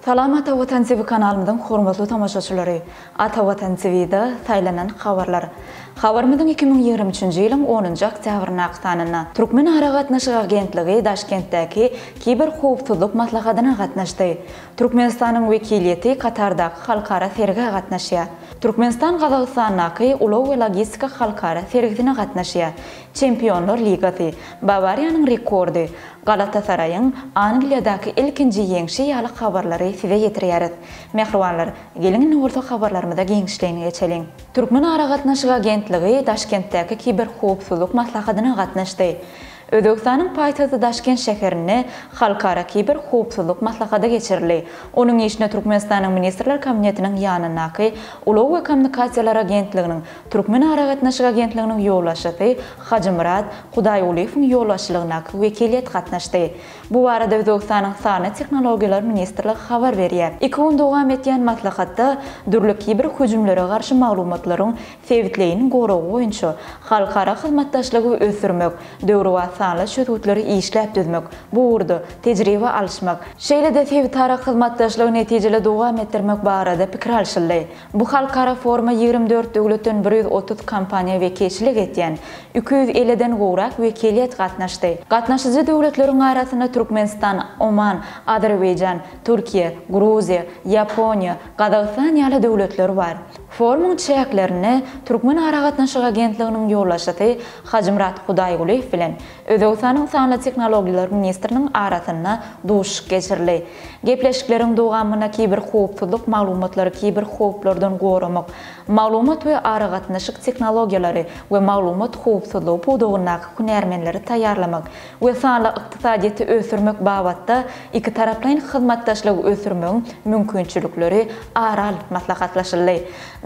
Salam Ata Watan TV kanalymyzyň hormatly tomaşaçylary! Ata Watan TV-da saýlanan habarlar. Habarymyzyň 2023-nji ýylyň onunjy oktýabryndaky sanynda Türkmen aragatnaşyk agentligi Daşkentdäki kiberhowpsuzlyk maslahatyna gatnaşdy. Türkmenistanyň wekiliýeti Katardaky halkara sergä gatnaşýar. Türkmenistan Gazagystandaky ulag we logistika halkara sergisine gatnaşýar. Çempionlar ligasy, Bawariýanyň rekordy, Galatasaraýyň Angliýadaky ilkinji ýeňşi ýaly habarlary size ýetirýäris. Mähribanlar, geliň indi bolsa habarlarymyza giňişleýin geçeliň. Türkmen aragatnaşyk agentligi Daşkentdäki kiberhowpsuzlyk maslahatyna gatnaşdy. Özbegistanyň paýtagty Daşkent şäherinde Halkara kiberhowpsuzlyk maslahaty geçirildi. Onuň işine Türkmenistanyň Ministrler Kabinetiniň ýanyndaky Ulag we kommunikasiýalar agentliginiň Türkmen aragatnaşyk agentliginiň ýolbaşçysy Hajymyrat Hudaýgulyýewiň ýolbaşçylygyndaky wekiliýet gatnaşdy. Bu barada Özbegistanyň Sanly tehnologiýalar ministrligi habar berýär. Iki gün dowam edýän maslahatda dürli kiber hüjümlere garşy maglumatlaryň sebitleýin goragy boýunça halkara hyzmatdaşlygy ösdürmek, döwrebap sanly çözgütleri işläp düzmek, bu ugurda tejribe alyşmak, şeýle-de sebitara hyzmatdaşlygy netijeli dowam etdirmek barada pikir alşyldy. Bu halkara foruma 24 döwletden 130 kompaniýa wekilçilik edýän 250 den gowrak wekiliýet gatnaşdy. Gatnaşyjy döwletleriň arasynda Türkmenistan, Oman, Azerbaýjan, Türkiýe, Gruziýa, Ýaponiýa, Gazagystan ýaly döwletler bar. Forumyň çäklerinde Türkmen aragatnaşyk agentliginiň ýolbaşçysy Hajymyrat Hudaýgulyýew bilen Özbegistanyň sanly tehnologiýalar ministriniň arasynda duşuşyk geçirildi. Gepleşikleriň dowamynda kiberhowpsuzlyk, maglumatlary kiberhowplardan goramak, maglumat we aragatnaşyk tehnologiýalary we maglumat howpsuzlygy pudagyndaky hünärmenleri taýýarlamak we sanly ykdysadyýeti ösdürmek babatda ikitaraplaýyn hyzmatdaşlygy ösdürmegiň mümkinçilikleri ara alnyp maslahatlaşyldy.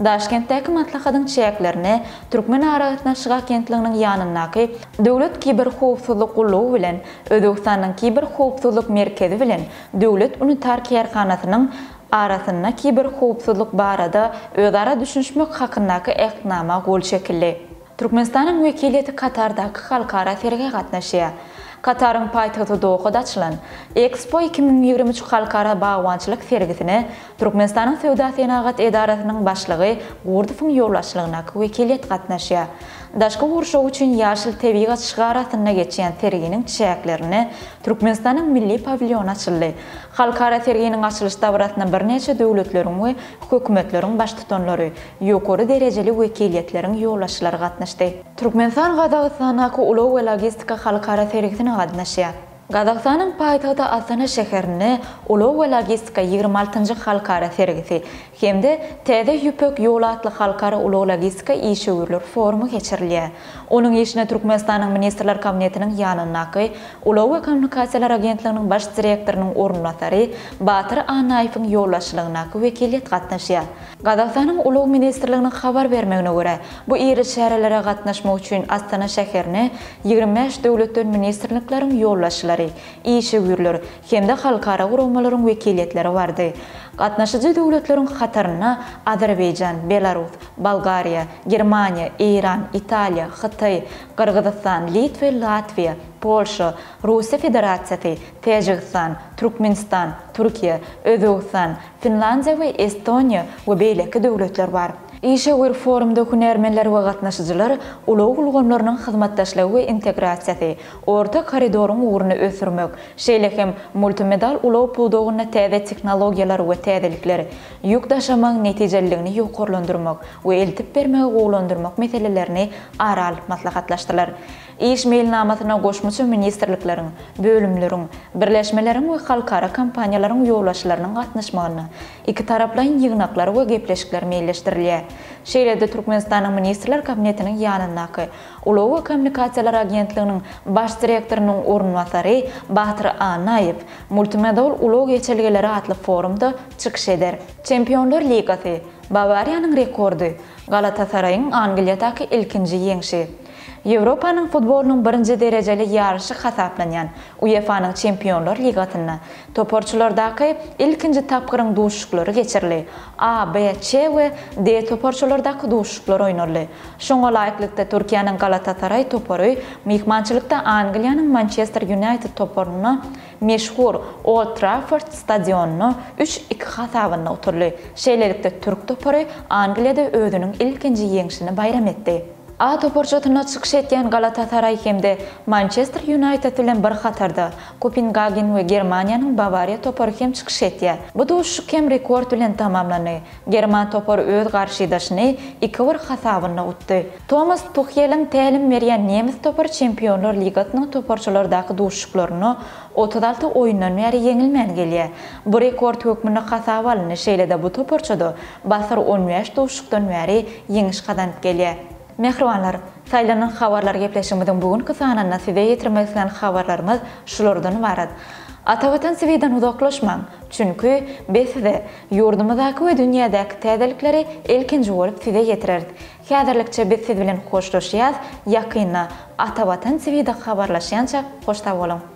Daşkentdäki maslahatyň çäklerinde Türkmenaragatnaşyk agentliginiň ýanyndaky Döwlet kiberhowpsuzlyk gullugy bilen Özbegistanyň Kiberhowpsuzlyk merkezi bilen Döwlet unitar kärhanasynyň arasynda kiberhowpsuzlyk barada özara düşünişmek hakyndaky Ähtnama gol çekildi. Türkmenistanyň wekiliýeti Katardaky halkara sergä gatnaşýar. Kataryň paýtagty Dohada açylan Expo 2023 halkara bagbançylyk sergisine Türkmenistanyň Söwda-senagat edarasynyň başlygy Gurdowyň ýolbaşçylygyndaky wekiliýet gatnaşýar. Daşky gurşaw üçin ýaşyl tebigat şygary astynda geçýän serginiň çäklerinde Türkmenistanyň milli pawilýony açyldy. Halkara serginiň açylyş dabarasyna birnäçe döwletleriň we hökümetleriň baştutanlary, ýokary derejeli wekiliýetleriň ýolbaşçylary gatnaşdy. Türkmenistan Gazagystandaky ulag we logistika halkara sergisine gatnaşýar. Gazagystanyň paýtagty Astana şäherinde ulag we logistika 26-njy halkara sergisi hem-de Täze Ýüpek ýoly atly halkara ulag-logistika işewürler forumy geçirilýär. Onuň işine Türkmenistanyň Ministrler Kabinetiniň ýanyndaky Ulag we kommunikasiýalar agentliginiň baş direktorynyň orunbasary Batyr Annaýewiň ýolbaşçylygyndaky wekiliýet gatnaşýar. Gazagystanyň Ulag ministrliginiň habar bermegine görä, bu iri çärelere gatnaşmak üçin Astana şäherine 25 döwletden ministrlikleriň ýolbaşçylary, işewürler hem-de halkara guramalaryň wekiliýetleri bardy. Gatnaşyjy döwletleriň hatarynda Azerbaýjan, Belarus, Bolgariýa, Germaniýa, Eýran, Italiýa, Hytaý, Gyrgyzystan, Litwa, Latwiýa, Polşa, Russiýa Federasiýasy, Täjigistan, Türkmenistan, Türkiýe, Özbegistan, Finlandiýa we Estoniýa we beýleki döwletler bar. Işewür forumda hünärmenler we gatnaşyjylar ulag ulgamlarynyň hyzmatdaşlygy we integrasiýasy, Orta koridoryň ugruny ösdürmek, şeýle hem multimedal ulag pudagynda täze tehnologiýalar we täzelikler, ýük daşamagyň netijeliligini ýokarlandyrmak we eltip bermegi gowulandyrmak meselelerini ara alyp maslahatlaşdylar. Iş meýilnamasyna goşmaça ministrlikleriň, bölümleriň, birleşmeleriň we halkara kompaniýalaryň ýolbaşçylarynyň gatnaşmagynda ikitaraplaýyn ýygnaklar we gepleşikler meýilleşdirilýär. Şeýle-de Türkmenistanyň Ministrler Kabinetiniň ýanyndaky Ulag we kommunikasiýalar agentliginiň baş direktorynyň orunbasary Batyr Annaýew Multimodal ulag geçelgeleri atly forumda çykyş eder. Çempionlar ligasy, Bawariýanyň rekordy, Galatasaraýyň Angliýadaky ilkinji ýeňşi. Ýewropanyň futbolynyň birinji derejeli ýaryşy hasaplanýan UEFA-nyň Çempionlar ligasynda toparçalardaky ilkinji tapgyryň duşuşyklary geçirildi. A, B, Ç we D toparçalardaky duşuşyklar oýnaldy. Şoňa laýyklykda Türkiýäniň Galatasaraý topary myhmançylykda Angliýanyň Mançester Ýunaýted toparyna meşhur Old Trafford stadionynda üç, iki hasabynda utuldy. Şeýlelikde türk topary Angliýada özüniň ilkinji ýeňşini baýram etdi. A toparçasynda çykyş etýän Galatasaraý hem-de Mançester Ýunaýted bilen bir hatarda Kopengagen we Germaniýanyň Bawariýa topary hem çykyş etýär. Bu duşuşyk hem rekord bilen tamamlandy. German topary öz garşydaşyny iki bir hasabynda utdy. Tomas Tuheliň tälim berýän nemes topary Çempionlar ligasynyň toparçalardaky duşuşyklarynda 36 oýundan bäri ýeňilmän gelýär. Bu rekord hökmünde hasaba alyndy, şeýle-de bu toparçada bassyr 15 duşuşykdan bäri ýeňiş gazanyp gelýär. Mähribanlar, Saýlanan habarlar gepleşigimiziň bu günki sanynda size ýetirmek islän habarlarymyz şulardan ybarat. Atavatan TV-den uzaklaşmaň, çünki biz size ýurdumyzdaky we dünýädäki täzelikleri ilkinji bolup size ýetireris. Häzirlikçe biz siz bilen hoşlaşýas, ýakynda Atavatan TV-de habarlaşýançak hoş sag boluň!